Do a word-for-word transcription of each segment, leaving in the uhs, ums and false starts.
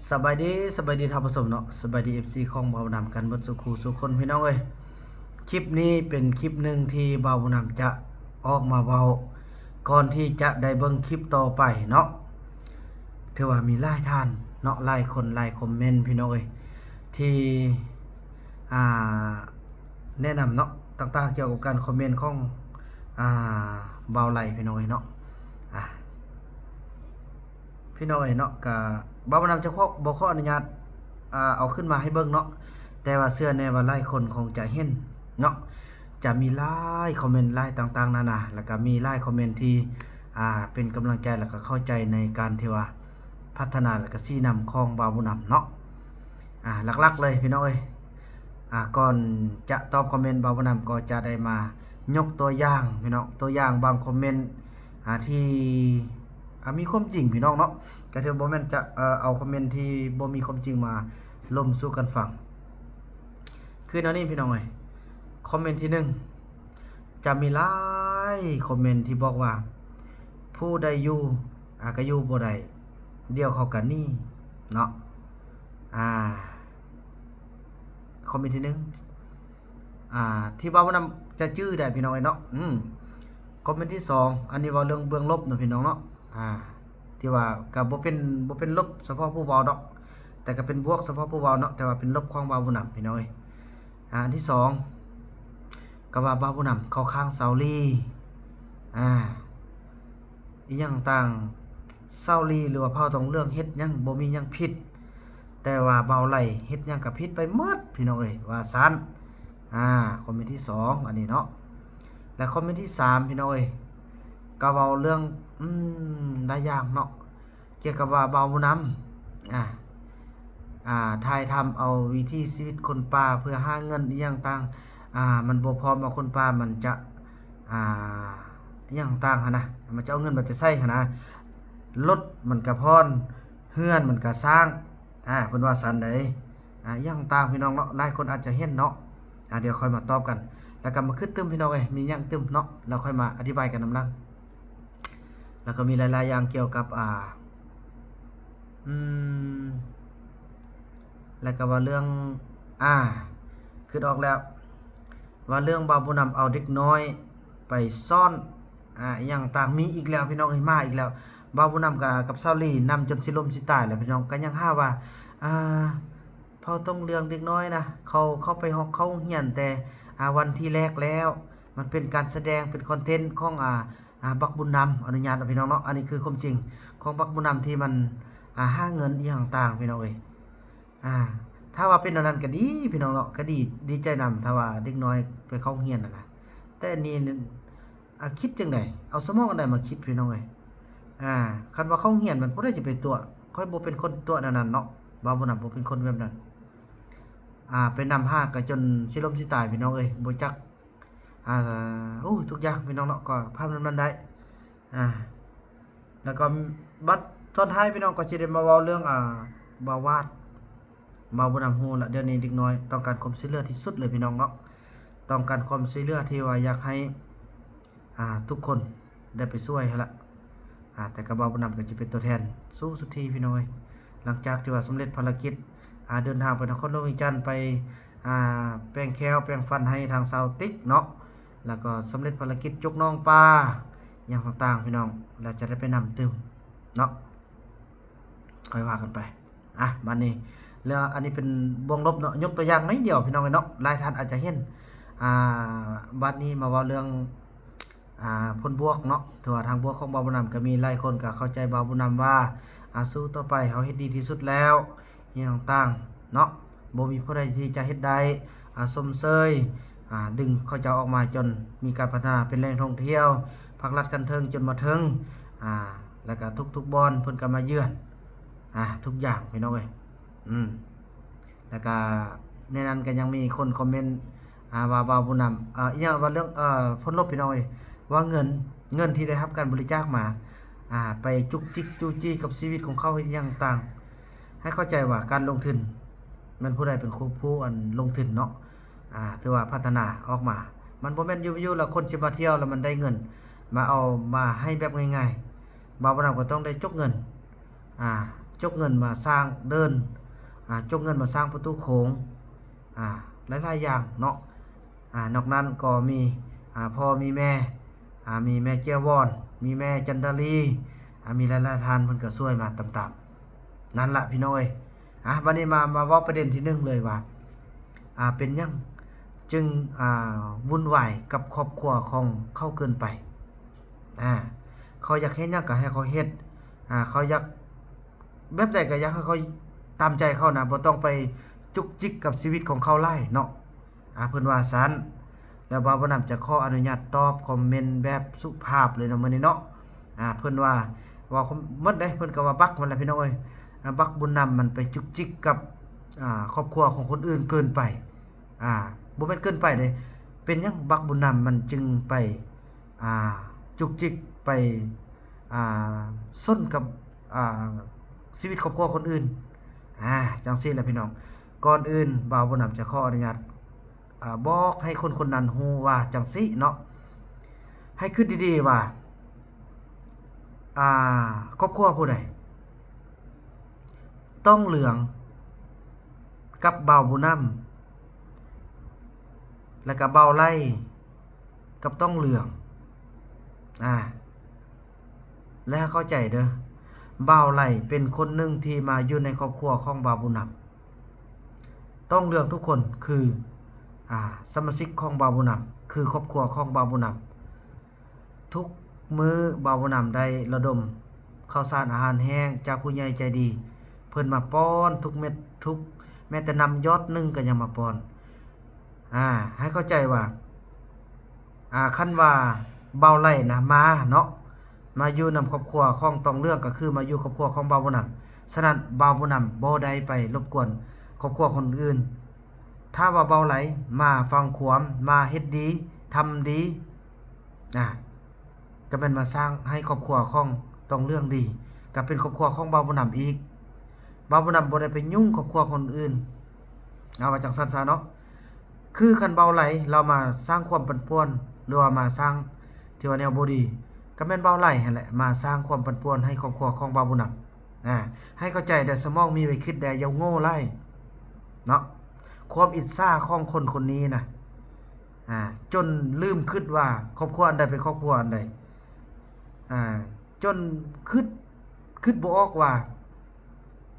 สบายดี สบายดีท่านผู้ชมเนาะ สบายดี เอฟซี ของบ่าวบุญนำกันเบิดสู่คู่สู่คนพี่น้องเอ้ย คลิปนี้เป็นคลิปหนึ่งที่บ่าวบุญนำจะออกมาเว้า ก่อนที่จะได้เบิ่งคลิปต่อไปเนาะ ถือว่ามีหลายท่านเนาะ หลายคนหลายคอมเมนต์พี่น้องเอ้ย ที่ อ่า แนะนำเนาะ ต่างๆ เกี่ยวกับการคอมเมนต์ของ อ่า บ่าวไหลพี่น้องเอ้ยเนาะ อ่า พี่น้องเอ้ยเนาะ ก็บ่าวบุญนำจะขอ บ่ขออนุญาต อ่า เอาขึ้นมาให้เบิ่งเนาะ แต่ว่าเชื่อแน่ว่าหลายคนคงจะเห็นเนาะ จะมีหลายคอมเมนต์หลายต่างๆ นานา แล้วก็มีหลายคอมเมนต์ที่ อ่า เป็นกำลังใจแล้วก็เข้าใจในการที่ว่าพัฒนาแล้วก็ชี้นำของบ่าวบุญนำเนาะ อ่า หลักๆ เลยพี่น้องเอ้ย อ่า ก่อนจะตอบคอมเมนต์บ่าวบุญนำก็จะได้มายกตัวอย่างพี่น้อง ตัวอย่างบางคอมเมนต์ อ่า ที่ อ่า มีความจริงพี่น้องเนาะ ก็ถือบ่แม่นจะ เอ่อ เอาคอมเมนต์ที่บ่มีความจริงมาลมสู่กันฟัง คือแนวนี้พี่น้องเอ้ย คอมเมนต์ที่หนึ่ง จะมีหลายคอมเมนต์ที่บอกว่า ผู้ใดอยู่ อ่า ก็อยู่บ่ได้ เดี๋ยวเขาก็หนีเนาะ อ่า คอมเมนต์ที่หนึ่ง อ่า ที่บ่าวบุญนำจะจื้อได้พี่น้องเอ้ยเนาะ อืม คอมเมนต์ที่สอง อันนี้เว้าเรื่องเบื้องลบเนาะพี่น้องเนาะ อ่า ที่ว่าก็บ่เป็น บ่เป็นลบเฉพาะผู้เว้าดอก แต่ก็เป็นบวกเฉพาะผู้เว้าเนาะ แต่ว่าเป็นลบของบ่าวบุญนำพี่น้องเอ้ย อ่า อันที่สอง ก็ว่าบ่าวบุญนำเข้าข้างสาวลี อ่า อีหยังต่าง สาวลีหรือว่าเผ่าทองเหลืองเฮ็ดหยังบ่มีหยังผิด แต่ว่าบ่าวไหลเฮ็ดหยังก็ผิดไปหมดพี่น้องเอ้ย ว่าซั้น อ่า คอมเมนต์ที่สอง อันนี้เนาะ และคอมเมนต์ที่สาม พี่น้องเอ้ย ก็เว้าเรื่อง อืม หลายอย่างเนาะ เกี่ยวกับว่าบ่าวบุญนำ อ่า อ่า ถ่ายทำเอาวิถีชีวิตคนป่าเพื่อหาเงินอีหยังต่าง อ่า มันบ่พร้อมว่าคนป่ามันจะ อ่า อีหยังต่างหั้นนะ มันจะเอาเงินมาแต่ไสหั้นนะ รถมันก็ผ่อน เฮือนมันก็สร้าง อ่า เพิ่นว่าซั้นใด อ่า อีหยังต่างพี่น้องเนาะ หลายคนอาจจะเห็นเนาะ อ่า เดี๋ยวค่อยมาตอบกัน แล้วก็มาคิดตื่มพี่น้องเอ้ย มีหยังตื่มเนาะ แล้วค่อยมาอธิบายกันนำหลัง แล้วก็มีหลายๆอย่างเกี่ยวกับ อ่า อืม แล้วก็ว่าเรื่อง อ่า คิดออกแล้ว ว่าเรื่องบ่าวบุญนำเอาเด็กน้อยไปซ่อน อ่า อีหยังต่างมีอีกแล้วพี่น้องเอ้ย มาอีกแล้ว บ่าวบุญนำกับ กับสาวลีนำจนสิล้มสิตายแล้วพี่น้อง ก็ยังหาว่า อ่า เผ่าทองเหลืองเด็กน้อยนะ เขา เขาไปฮอกเข้าโรงเรียนแต่ อ่า วันที่แรกแล้ว มันเป็นการแสดง เป็นคอนเทนต์ของ อ่า อ่า บักบุญนำ อนุญาตนะพี่น้องเนาะ อันนี้คือความจริงของบักบุญนำที่มัน อ่า หาเงินอีหยังต่างพี่น้องเอ้ย อ่า ถ้าว่าเป็นอันนั้นก็ดีพี่น้องเนาะ ก็ดี ดีใจนำ ถ้าว่าเด็กน้อยไปเข้าโรงเรียนน่ะนะ แต่อันนี้นี่ อ่า คิดจั่งใด เอาสมองอันใดมาคิดพี่น้องเอ้ย อ่า คันว่าเข้าโรงเรียนมันผู้ใดสิไปตั๋ว ข้อยบ่เป็นคนตั๋วแนวนั้นเนาะ บ่าวบุญนำบ่เป็นคนแบบนั้น อ่า ไปนำหาก็จนสิล้มสิตายพี่น้องเอ้ย บ่จัก อ่า โอ้ ทุกอย่างพี่น้องเนาะ ก็ผ่านมันมาได้ อ่า แล้วก็บัดตอนท้ายพี่น้องก็สิได้มาเว้าเรื่อง อ่า บ่าววาด บ่าวบุญนำฮู้ละ เดี๋ยวนี้เด็กน้อยต้องการความช่วยเหลือที่สุดเลยพี่น้องเนาะ ต้องการความช่วยเหลือที่ว่าอยากให้ อ่า ทุกคนได้ไปช่วยหั้นละ อ่า แต่ก็บ่าวบุญนำก็สิเป็นตัวแทนสู้สุดที่พี่น้องเอ้ย หลังจากที่ว่าสำเร็จภารกิจ อ่า เดินทางไปนครหลวงเวียงจันทน์ไป อ่า แปรงแข้วแปรงฟันให้ทางสาวติ๊กเนาะ แล้วก็สำเร็จภารกิจจกน้องปลา อย่างต่างๆ พี่น้อง แล้วจะได้ไปนำตื่มเนาะ ค่อยว่ากันไป อ่ะ บัดนี้ แล้วอันนี้เป็นบวกลบเนาะ ยกตัวอย่างน้อยเดียวพี่น้องเอ้ยเนาะ หลายท่านอาจจะเห็น อ่า บัดนี้มาเว้าเรื่อง อ่า ผลบวกเนาะ ถือว่าทางบวกของบ่าวบุญนำก็มีหลายคนก็เข้าใจบ่าวบุญนำว่า อ่า สู้ต่อไป เฮาเฮ็ดดีที่สุดแล้ว อีหยังต่างๆ เนาะ บ่มีผู้ใดที่จะเฮ็ดได้ อ่า ชมเชย อ่า ดึงเขาเจ้าออกมาจนมีการพัฒนาเป็นแหล่งท่องเที่ยว ภาครัฐขั้นเทิงจนมาถึง อ่า แล้วก็ทุกๆ บ่อนเพิ่นก็มาเยือน อ่า ทุกอย่างพี่น้องเอ้ย อืม แล้วก็ในนั้นก็ยังมีคนคอมเมนต์ อ่า ว่าบ่าวบุญนำ อ่า อีหยังว่าเรื่อง เอ่อ ผลลบพี่น้องเอ้ย ว่าเงิน เงินที่ได้รับการบริจาคมา อ่า ไปจุกจิกจู้จี้กับชีวิตของเขาอีหยังต่าง ให้เข้าใจว่าการลงทุน มันผู้ใดเป็นผู้ ผู้อันลงทุนเนาะ อ่า ถือว่าพัฒนาออกมา มันบ่แม่นอยู่ๆ แล้วคนสิมาเที่ยวแล้วมันได้เงิน มาเอามาให้แบบง่ายๆ บ่าวบุญนำก็ต้องได้จกเงิน อ่า จกเงินมาสร้างเดิน อ่า จกเงินมาสร้างประตูโขง อ่า หลายๆ อย่างเนาะ อ่า นอกนั้นก็มี อ่า พ่อมีแม่ อ่า มีแม่เจียวอน มีแม่จันทาลี อ่า มีหลายๆ ท่านเพิ่นก็ช่วยมาตามๆ นั่นละพี่น้องเอ้ย อ่ะ บัดนี้มา มาเว้าประเด็นที่หนึ่งเลยว่า อ่า เป็นหยังจึง อ่า วุ่นวายกับครอบครัวของเขาเกินไป อ่า เขาอยากเฮ็ดหยังก็ให้เขาเฮ็ด อ่า เขาอยากแบบใดก็อยากให้เขาตามใจเขานะ บ่ต้องไปจุกจิกกับชีวิตของเขาหลายเนาะ อ่า เพิ่นว่าซั้น แล้วบ่าวบุญนำจะขออนุญาตตอบคอมเมนต์แบบสุภาพเลยเนาะมื้อนี้เนาะ อ่า เพิ่นว่า เว้าหมดเด้ เพิ่นก็ว่าบักมันแหละพี่น้องเอ้ย อ่า บักบุญนำมันไปจุกจิกกับ อ่า ครอบครัวของคนอื่นเกินไป อ่า บ่แม่นเกินไปเด้ เป็นหยังบักบุญนำมันจึงไป อ่า จุกจิกไป อ่า ซนกับ อ่า ชีวิตครอบครัวคนอื่น อ่า จังซี่แหละพี่น้อง ก่อนอื่นบ่าวบุญนำจะขออนุญาต อ่า บอกให้คนคนนั้นฮู้ว่าจังซี่เนาะ ให้คิดดีๆ ว่า อ่า ครอบครัวผู้ใด ต้องเหลืองกับบ่าวบุญนำ แล้วก็บ่าวไล่กับต้องเหลือง อ่า และเข้าใจเด้อ บ่าวไล่เป็นคนหนึ่งที่มาอยู่ในครอบครัวของบ่าวบุญนำ ต้องเหลืองทุกคนคือ อ่า สมาชิกของบ่าวบุญนำ คือครอบครัวของบ่าวบุญนำ ทุกมื้อบ่าวบุญนำได้ระดมข้าวสารอาหารแห้งจากผู้ใหญ่ใจดี เพิ่นมาป้อนทุกเม็ดทุก แม้แต่น้ำหยอดหนึ่งก็ยังมาป้อน อ่า ให้เข้าใจว่า อ่า คันว่าบ่าวไล่นะมาเนาะ มาอยู่นำครอบครัวของต้องเหลืองก็คือมาอยู่ครอบครัวของบ่าวบุญนำ ฉะนั้นบ่าวบุญนำบ่ได้ไปรบกวนครอบครัวคนอื่น ถ้าว่าบ่าวไล่มาฟังความ มาเฮ็ดดี ทำดี อ่า ก็แม่นมาสร้างให้ครอบครัวของต้องเหลืองดี ก็เป็นครอบครัวของบ่าวบุญนำอีก บ่าวบุญนำบ่ได้ไปยุ่งครอบครัวคนอื่น เอาว่าจังซั่นซะเนาะ คือคันบ่าวไล่ลาวมาสร้างความปั่นป่วน หรือว่ามาสร้างที่ว่าแนวบ่ดี ก็แม่นบ่าวไล่หั้นแหละ มาสร้างความปั่นป่วนให้ครอบครัวของบ่าวบุญนำ อ่า ให้เข้าใจเด้อ สมองมีไว้คิดแด่ อย่าโง่หลายเนาะ ความอิจฉาของคนคนนี้นะ อ่า จนลืมคิดว่าครอบครัวอันใดเป็นครอบครัวอันใด อ่า จนคิด คิดบ่ออกว่า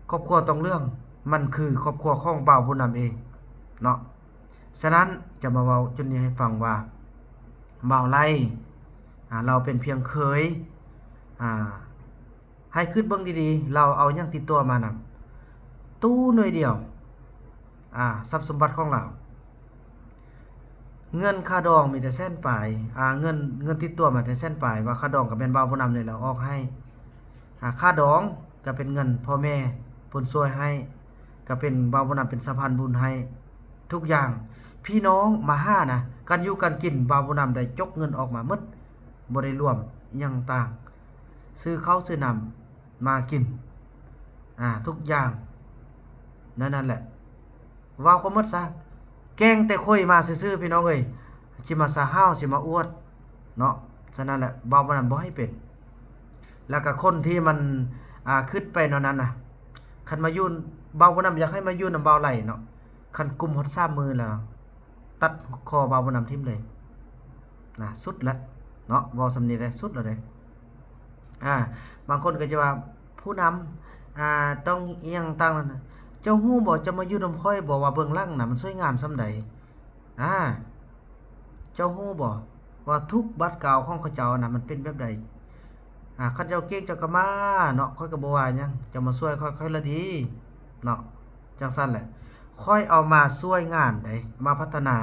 ครอบครัวต้องเหลือง มันคือครอบครัวของบ่าวบุญนำเองเนาะ ฉะนั้นจะมาเว้าจุดนี้ให้ฟังว่า บ่าวไล่ อ่า ลาวเป็นเพียงเขย อ่า ให้คิดเบิ่งดีๆ ลาวเอาหยังติดตัวมานำ ตู้หน่วยเดียว อ่า ทรัพย์สมบัติของลาว เงินค่าดองมีแต่แสนปลาย อ่า เงิน เงินติดตัวมาแต่แสนปลาย ว่าค่าดองก็แม่นบ่าวบุญนำนี่แหละออกให้ อ่า ค่าดองก็เป็นเงินพ่อแม่เพิ่นช่วยให้ ก็เป็นบ่าวบุญนำเป็นสะพานบุญให้ ทุกอย่าง พี่น้องมาหานะ การอยู่การกินบ่าวบุญนำได้จกเงินออกมาหมด บ่ได้รวมอิหยังต่าง ซื้อข้าวซื้อน้ำมากิน อ่า ทุกอย่าง นั่น นั่นแหละ เว้าก็หมดซะ แกล้งแต่คุยมาซื่อๆ พี่น้องเอ้ย สิมาสะห้าว สิมาอวด เนาะ ฉะนั้นแหละ บ่าวบ่าวนั้นบ่ให้เป็น แล้วก็คนที่มัน อ่า คิดไปแนวนั้นนะ คันมาอยู่ บ่าวบ่าวนำอยากให้มาอยู่นำบ่าวไล่เนาะ คันกุมฮอดสามมื้อแล้ว ตัดคอบ่าวบ่าวนำทิ่มเลย นะ สุดแล้ว เนาะ เว้าส่ำนี้แหละ สุดแล้วเด้ อ่า บางคนก็จะว่า ผู้นำ อ่า ต้องอิหยังต่างนั้นนะ เจ้าฮู้บ่ เจ้ามาอยู่นำข้อยบ่ ว่าเบื้องหลังน่ะ มันสวยงามส่ำใด อ่า เจ้าฮู้บ่ ว่าทุกข์บัดกาวของเขาเจ้าน่ะ มันเป็นแบบใด อ่า คันเจ้าเก่งเจ้าก็มาเนาะ ข้อยก็บ่ว่าหยัง เจ้ามาช่วยข้อย ข้อยละดี เนาะ จั่งซั้นแหละ ข้อยเอามาช่วยงานใด มาพัฒนา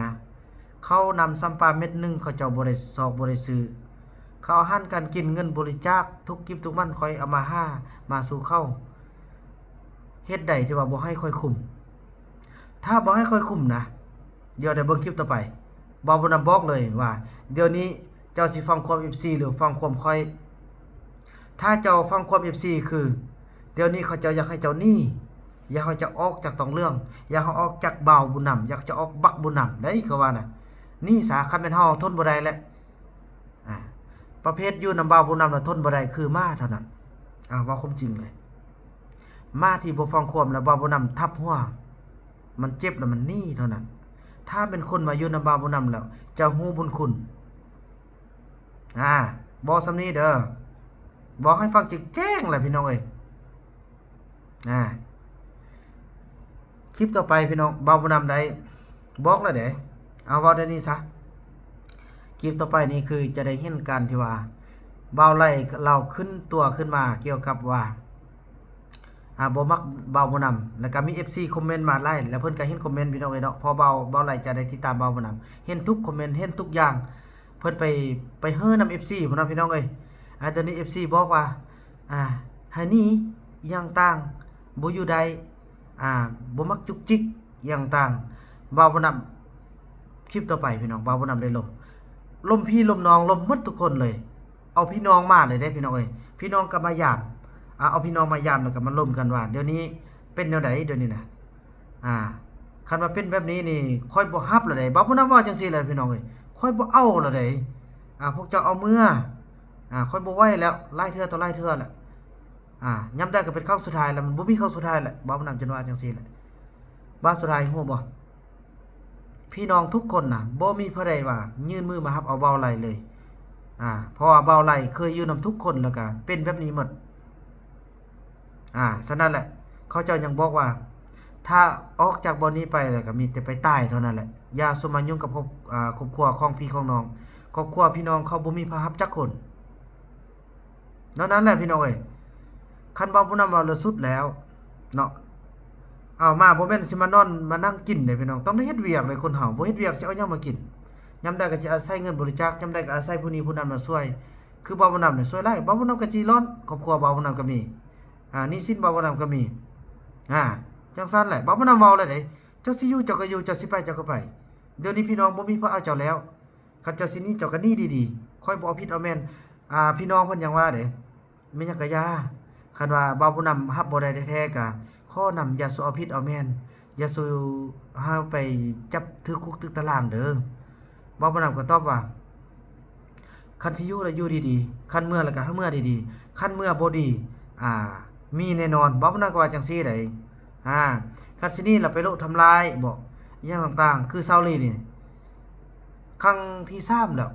ข้าวนำซ้ำปลาเม็ดหนึ่ง เขาเจ้าบ่ได้ซอกบ่ได้ซื้อ ข้าวอาหารการกิน เงินบริจาค ทุกกิบทุกมัน ข้อยเอามาหา มาสู่เขา เฮ็ดใดที่ว่าบ่ให้ข้อยคุ้ม ถ้าบ่ให้ข้อยคุ้มนะ เดี๋ยวได้เบิ่งคลิปต่อไป บ่าวบ่าวนำบอกเลยว่า เดี๋ยวนี้เจ้าสิฟังความ เอฟซี หรือฟังความข้อย ถ้าเจ้าฟังความ เอฟซี คือ เดี๋ยวนี้เขาเจ้าอยากให้เจ้าหนี อยากให้เจ้าออกจากตองเหลือง อยากให้ออกจากบ่าวบุญนำ อยากจะออกบักบุญนำ ได้เขาว่านะ หนีซะ คันแม่นเฮาทนบ่ได้แล้ว อ่า ประเภทอยู่นำบ่าวบุญนำน่ะทนบ่ได้คือหมาเท่านั้น อ่า เว้าความจริงเลย มาที่บ่ฟังความแล้วบ่าวบุญนำทับหัว มันเจ็บแล้วมันหนีเท่านั้น ถ้าเป็นคนมาอยู่นำบ่าวบุญนำแล้ว จะฮู้บุญคุณ อ่า บอกส่ำนี้เด้อ บอกให้ฟังแจ้งๆแหละพี่น้องเอ้ย อ่า คลิปต่อไปพี่น้อง บ่าวบุญนำได้บอกแล้วเด้ เอาเว้าได้นี่ซะ คลิปต่อไปนี่คือจะได้เห็นการที่ว่า บ่าวไล่เล่าขึ้นตัวขึ้นมาเกี่ยวกับว่า อ่า บ่มักบ่าวบุญนำ แล้วก็มี เอฟซี คอมเมนต์มาหลาย แล้วเพิ่นก็เห็นคอมเมนต์พี่น้องเอ้ยเนาะ เพราะบ่าว บ่าวไล่จะได้ติดตามบ่าวบุญนำ เห็นทุกคอมเมนต์ เห็นทุกอย่าง เพิ่นไป ไปเฮ้อนำ เอฟซี พุ้นนะพี่น้องเอ้ย อ่า ตอนนี้ เอฟซี บอกว่า อ่า ให้หนี อย่างต่าง บ่อยู่ได้ อ่า บ่มักจุกจิก อย่างต่าง บ่าวบุญนำ คลิปต่อไปพี่น้อง บ่าวบุญนำได้ลม ลมพี่ลมน้อง ลมหมดทุกคนเลย เอาพี่น้องมาเลยเด้พี่น้องเอ้ย พี่น้องก็มายาม อ่า เอาพี่น้องมายามแล้วก็มาลมกันว่า เดี๋ยวนี้เป็นแนวใดเดี๋ยวนี้นะ อ่า คันว่าเป็นแบบนี้นี่ ข้อยบ่ฮับแล้วเด้ บ่าวบุญนำว่าจังซี่แหละพี่น้องเอ้ย ข้อยบ่เอาแล้วเด้ อ่า พวกเจ้าเอาเมือ อ่า ข้อยบ่ไหวแล้ว หลายเทื่อต่อหลายเทื่อแล้ว อ่า ยามใดก็เป็นครั้งสุดท้ายแล้ว มันบ่มีครั้งสุดท้ายแล้ว บ่าวบุญนำจนว่าจังซี่แหละ บ่าว สุดท้ายฮู้บ่ พี่น้องทุกคนน่ะ บ่มีผู้ใดว่ายื่นมือมาฮับเอาบ่าวไล่เลย อ่า เพราะว่าบ่าวไล่เคยอยู่นำทุกคนแล้วก็เป็นแบบนี้หมด อ่า ฉะนั้นแหละ เขาเจ้ายังบอกว่า ถ้าออกจากบ่อนนี้ไปแล้วก็มีแต่ไปตายเท่านั้นแหละ อย่าสุมายุ่งกับครอบ อ่า ครอบครัวของพี่ของน้อง ครอบครัวพี่น้องเขาบ่มีพาฮับจักคน เท่านั้นแหละพี่น้องเอ้ย คันบ่าวบุญนำเว้าแล้วสุดแล้ว เนาะ เอามาบ่แม่นสิมานอนมานั่งกินเด้พี่น้อง ต้องได้เฮ็ดเวียกเลยคนเฮา บ่เฮ็ดเวียกสิเอาหยังมากิน ยามใดก็สิอาศัยเงินบริจาค ยามใดก็อาศัยผู้นี้ผู้นั้นมาช่วย คือบ่าวบุญนำนี่ช่วยหลาย บ่าวบุญนำก็สิร้อน ครอบครัวบ่าวบุญนำก็มี อ่า หนี้สินบ่าวบุญนำก็มี อ่า จังซั่นแหละ บ่าวบุญนำเว้าแล้วเด้ เจ้าสิอยู่เจ้าก็อยู่ เจ้าสิไปเจ้าก็ไป เดี๋ยวนี้พี่น้องบ่มีผู้เอาเจ้าแล้ว คันเจ้าสิหนีเจ้าก็หนีดีๆ ข้อยบ่เอาผิดเอาแม่น อ่า พี่น้องเพิ่นยังว่าเด้ แม่นหยังก็อย่า คันว่าบ่าวบุญนำฮับบ่ได้แท้ๆ ก็ขอนำอย่าสู่เอาผิดเอาแม่น อย่าสู่หาไปจับถืกคุกถืกตารางเด้อ บ่าวบุญนำก็ตอบว่า คันสิอยู่แล้วอยู่ดีๆ คันเมือแล้วก็ให้เมือดีๆ คันเมือบ่ดี อ่า มีแน่นอน บ่าวบุญนำก็ว่าจังซี่ได๋ อ่า คันสิหนีแล้วไปโละทำลายบ่ อิหยังต่างๆ คือซาวลีนี่ ครั้งที่สามแล้ว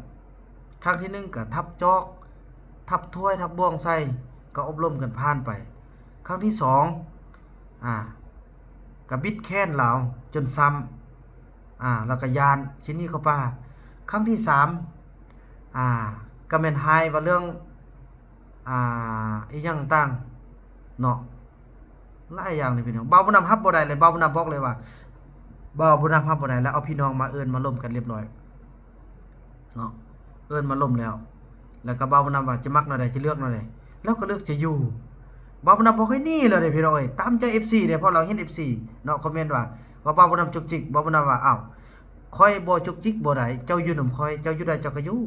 ครั้งที่หนึ่งก็ทับจอก ทับถ้วย ทับบ่วงใส่ ก็อบรมกันผ่านไป ครั้งที่สอง อ่า ก็บิดแขนลาวจนช้ำ อ่า แล้วก็ย้าน สิหนีเข้าป่า ครั้งที่สาม อ่า ก็แม่นหายว่าเรื่อง อ่า อิหยังต่าง เนาะ หลายอย่างเลยพี่น้อง บ่าวบุญนำฮับบ่ได้เลย บ่าวบุญนำบอกเลยว่า บ่าวบุญนำฮับบ่ได้ แล้วเอาพี่น้องมาเอิ้นมาลมกันเรียบร้อย เนาะ เอิ้นมาลมแล้ว แล้วก็บ่าวบุญนำว่าจะมักแนวใด จะเลือกแนวใด แล้วก็เลือกจะอยู่ บ่าวบุญนำบ่ค่อยหนีแล้วเด้พี่น้องเอ้ย ตามใจ เอฟซี เด้ เพราะเราเห็น เอฟซี เนาะ คอมเมนต์ว่า ว่าบ่าวบุญนำจุกจิก บ่าวบุญนำว่า อ้าว ข้อยบ่จุกจิกบ่ได้ เจ้าอยู่นำข้อย เจ้าอยู่ได้เจ้าก็อยู่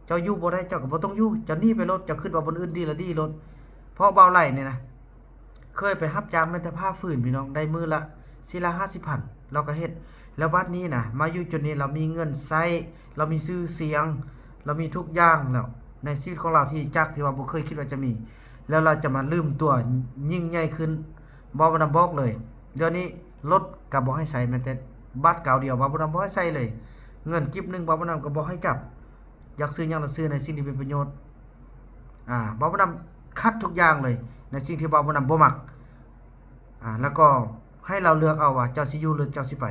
เจ้าอยู่บ่ได้เจ้าก็บ่ต้องอยู่ เจ้าหนีไปโลด เจ้าคิดว่าบ่อนอื่นดีละดีโลด เพราะบ่าวไล่นี่นะ เคยไปรับจ้างแม่นแต่ผ่าฟืนพี่น้อง ได้มื้อละสี่ร้อยห้าสิบพัน เราก็เฮ็ด แล้วบัดนี้นะ มาอยู่จุดนี้เรามีเงินใช้ เรามีชื่อเสียง เรามีทุกอย่างแล้ว ในชีวิตของเราที่จากที่ว่าบ่เคยคิดว่าจะมี แล้วเราจะมาลืมตัวยิ่งใหญ่ขึ้น บ่าวบุญนำบอกเลย เดี๋ยวนี้รถก็บ่ให้ใช้แม้แต่บาทเก่าเดียว บ่าวบุญนำบ่ให้ใช้เลย เงินกิบหนึ่งบ่าวบุญนำก็บ่ให้จับ อยากซื้อหยังละซื้อในสิ่งที่เป็นประโยชน์ อ่า บ่าวบุญนำคัดทุกอย่างเลย ในสิ่งที่บ่าวบุญนำบ่มัก อ่า แล้วก็ให้เราเลือกเอาว่าเจ้าสิอยู่หรือเจ้าสิไป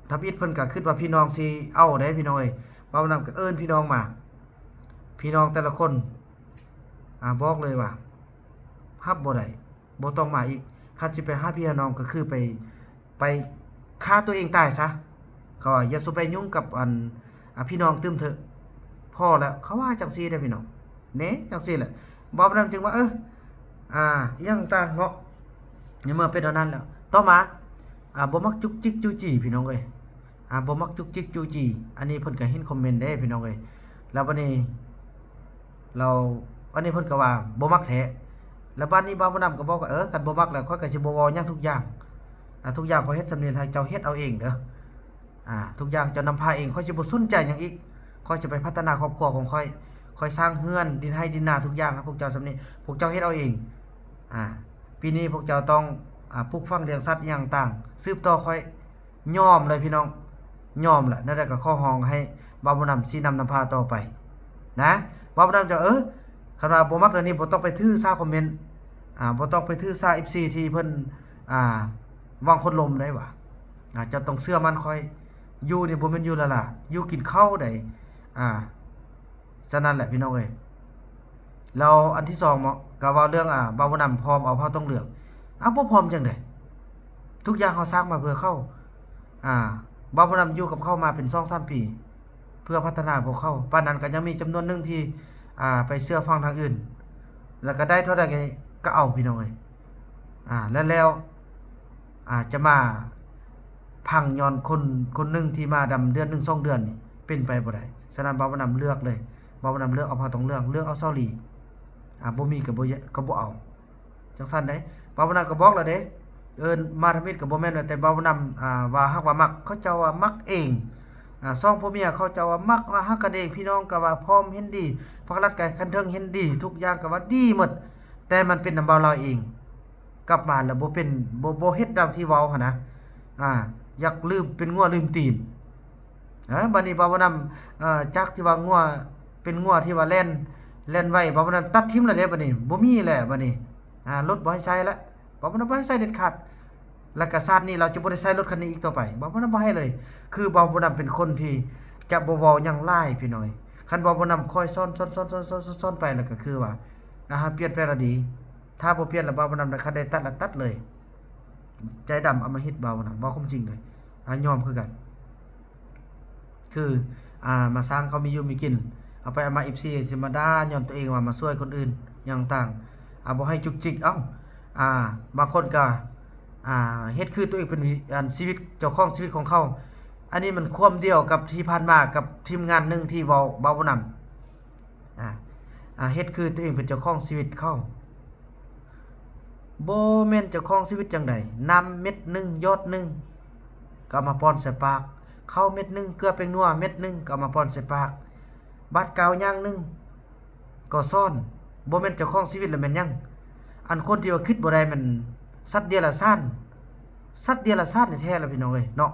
ทำอิดเพิ่นก็คิดว่าพี่น้องสิเอาได้พี่น้องเอ้ย บ่าวบุญนำก็เอิ้นพี่น้องมา พี่น้องแต่ละคน อ่า บอกเลยว่า ฮับบ่ได้ บ่ต้องมาอีก คันสิไปหาพี่หาน้องก็คือไป ไปฆ่าตัวเองตายซะ เขาว่าอย่าสู่ไปยุ่งกับอัน อ่า พี่น้องตื่มเถอะ พอแล้ว เขาว่าจังซี่เด้อพี่น้อง แหน่ จังซี่แหละ บ่าวบุญนำจึงว่า เออ อ่า อิหยังต่างเนาะ ในเมื่อเป็นอันนั้นแล้ว ต่อมา อ่า บ่มักจุกจิกจู้จี้พี่น้องเอ้ย อ่า บ่มักจุกจิกจู้จี้ อันนี้เพิ่นก็เห็นคอมเมนต์เด้พี่น้องเอ้ย แล้วบัดนี้ เรา อันนี้เพิ่นก็ว่าบ่มักแท้ แล้วบัดนี้บ่าวบุญนำก็บอกว่า เออ คันบ่มักแล้วข้อยก็สิบ่เว้าหยังทุกอย่าง อ่า ทุกอย่างข้อยเฮ็ดส่ำนี้ ให้เจ้าเฮ็ดเอาเองเด้อ อ่า ทุกอย่างเจ้านำพาเอง ข้อยสิบ่สนใจหยังอีก ข้อยสิไปพัฒนาครอบครัวของข้อย ข้อยสร้างเฮือน ดินไฮ่ดินนาทุกอย่างให้พวกเจ้าส่ำนี้ พวกเจ้าเฮ็ดเอาเอง อ่า ปีนี้พวกเจ้าต้อง อ่า ปลูกฝังเลี้ยงสัตว์อย่างต่าง สืบต่อข้อย ยอมเลยพี่น้อง ยอมแหละ นั่นแหละก็ขอฮ้องให้บ่าวบุญนำชี้นำนำพาต่อไปนะ บ่าวบุญนำจะ เออ คันว่าบ่มักเรื่องนี้ บ่ต้องไปถือสาคอมเมนต์ อ่า บ่ต้องไปถือสา เอฟซี ที่เพิ่น อ่า หวังคนลมได้หวา อ่า เจ้าต้องเชื่อมั่นข้อย อยู่นี่บ่แม่นอยู่ละล่ะ อยู่กินข้าวได้ อ่า ฉะนั้นแหละพี่น้องเอ้ย แล้วอันที่สองเนาะ ก็เว้าเรื่อง อ่า บ่าวบุญนำผอมเอาเผ่าตองเหลือง อ้าว บ่ผอมจั่งใด ทุกอย่างเฮาสร้างมาเพื่อเขา อ่า บ่าวบุญนำอยู่กับเขามาเป็นสองสามปี เพื่อพัฒนาพวกเขา ปานนั้นก็ยังมีจำนวนหนึ่งที่ อ่า ไปเชื่อฟังทางอื่น แล้วก็ได้เท่าใดก็เอาพี่น้องเอ้ย อ่า แล้ว แล้ว อ่า จะมาพังย้อนคน คนหนึ่งที่มาดำเดือนหนึ่งสองเดือนนี่ เป็นไปบ่ได้ ฉะนั้นบ่าวบุญนำเลือกเลย บ่าวบุญนำเลือกเอาเผ่าตองเหลือง เลือกเอาเสาหลี อ่า บ่มีก็บ่ยะ ก็บ่เอา จั่งซั้นเด้ บ่าวบุญนำก็บอกแล้วเด้ เอิ้นมาทำอิดก็บ่แม่นว่าแต่บ่าวบุญนำ อ่า ว่าฮักว่ามัก เขาเจ้าว่ามักเอง อ่า สองผัวเมียเขาเจ้าว่ามัก ว่าฮักกันเอง พี่น้องก็ว่าพร้อมเห็นดี พรรครัฐก็คันเทิงเห็นดี ทุกอย่างก็ว่าดีหมด แต่มันเป็นนำบ่าวลาวเอง กลับมาแล้วบ่เป็น บ่ บ่เฮ็ดดังที่เว้าหั้นนะ อ่า อยากลืม เป็นงัวลืมตีน อ่า บัดนี้บ่าวบุญนำ เอ่อ จากที่ว่างัว เป็นงัวที่ว่าแล่น แล่นไว บ่าวบุญนำตัดทิ่มแล้วเด้บัดนี้ บ่มีแล้วบัดนี้ อ่า รถบ่ให้ใช้แล้ว บ่าวบุญนำบ่ให้ใช้เด็ดขาด แล้วก็ชาตินี้เราจะบ่ได้ใช้รถคันนี้อีกต่อไป บ่าวบุญนำบ่ให้เลย คือบ่าวบุญนำเป็นคนที่จะบ่เว้าหยังหลายพี่น้อง คันบ่าวบุญนำคอยสอน สอน สอน สอน สอน สอน สอนไปแล้วก็คือว่า อ่า เปลี่ยนแปลงแล้วดี ถ้าบ่เปลี่ยนแล้วบ่าวบุญนำคันได้ตัดแล้วตัดเลย ใจดำอำมหิตบ่าวบุญนำ เว้าความจริงเลย อ่า ยอมคือกัน คือ อ่า มาสร้างเขามีอยู่มีกิน เอาไปเอามา เอฟซี สิมาด่าย้อนตัวเองว่ามาช่วยคนอื่น อย่างต่าง อ่า บ่ให้จุกจิก เอ้า อ่า บางคนก็ อ่า เฮ็ดคือตัวเองเป็นวิ อันชีวิต เจ้าของชีวิตของเขา อันนี้มันความเดียวกับที่ผ่านมากับทีมงานหนึ่งที่เว้า บ่าวบุญนำ อ่า อ่า เฮ็ดคือตัวเองเป็นเจ้าของชีวิตเขา บ่แม่นเจ้าของชีวิตจั่งใด น้ำเม็ดหนึ่งหยดหนึ่ง ก็เอามาป้อนใส่ปาก ข้าวเม็ดหนึ่ง เกลือแป้งนัวเม็ดหนึ่ง ก็เอามาป้อนใส่ปาก บาดกาวอย่างหนึ่ง ก็ซ่อน บ่แม่นเจ้าของชีวิตแล้วแม่นหยัง อันคนที่ว่าคิดบ่ได้แม่นสัตว์เดรัจฉาน สัตว์เดรัจฉานแท้ๆ ล่ะพี่น้องเอ้ยเนาะ